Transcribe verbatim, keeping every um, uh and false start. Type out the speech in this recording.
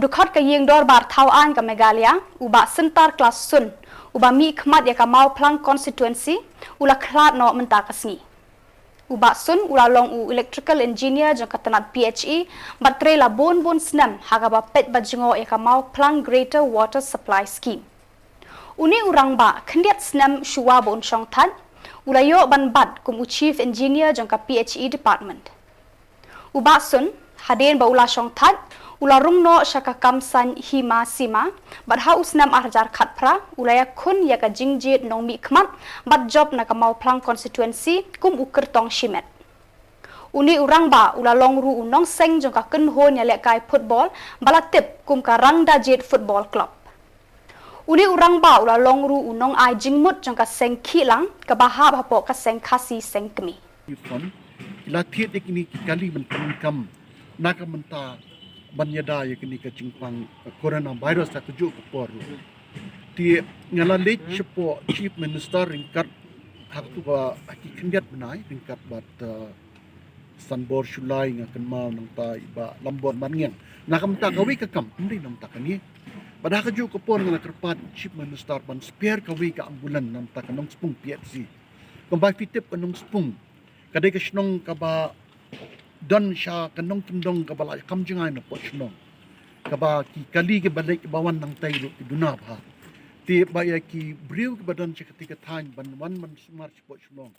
Dkhot ka ïing dorbar thaw aiñ ka Meghalaya, u Bah Syntar Klas Sun, uba mih khmat ïa ka Mawphlang constituency, u la khlad noh mynta ka sngi. U Bah Sun u la long u electrical engineer jong ka tnat P H E, bad trei la bun bun snem ha kaba peit bad jngoh ïa ka Mawphlang Greater Water Supply Scheme. Une u rangbah khyndiat snem shuwa ba un shong thait, u la ïoh ban bat kum u chief engineer jong ka P H E department. U Bah Sun, hadien ba u la shong thait, u la rung noh sha ka kam saiñ Hima Sima, bad ha u snem ar hajar khatphra, u la ïakhun ïa ka jingjied nongmihkhmat, bad jop na ka Mawphlang constituency, kum u kyrtong shimet. Une u rangbah u la long ruh u nongseng jong ka kynhun ïalehkai football, ba la tip kum ka Rangdajied Football Club. Une u rangbah u la long ruh u nongai jingmut jong ka seng Khihlang, kaba hap hapoh ka seng Khasi Seng Kmie. Ki fund, ki la thied ïa kine ki kali ban pyndonkam na ka bynta ban ïada ïa kane ka jingpang, eh, coronavirus ha kajuh ka por ruh. Te nga la leit shapoh Chief Minister ryngkat ha katu ka, ha ki khyndiat bnai ryngkat bad, eh, Sanbor Shullai, nga kynmaw nangta i Bah Lambor Marngiang. Na ka bynta kawei ka kam, ym dei na ka bynta kane. Bad ha kajuh ka por nga la kyrpad Chief Minister ban spare kawei ka ambulance na ka bynta ka Nongspung P H C. Kumba phi tip ka Nongspung ka dei ka shnong kaba don sha ka nongkyndong kaba la kham jngai napoh shnong, kaba ki kali kiba leit kiba wan nangtai ruh ki duna bha. Te ba ïa ki briew kiba don sha katei ka thaiñ ban wan ban sumar shapoh shnong,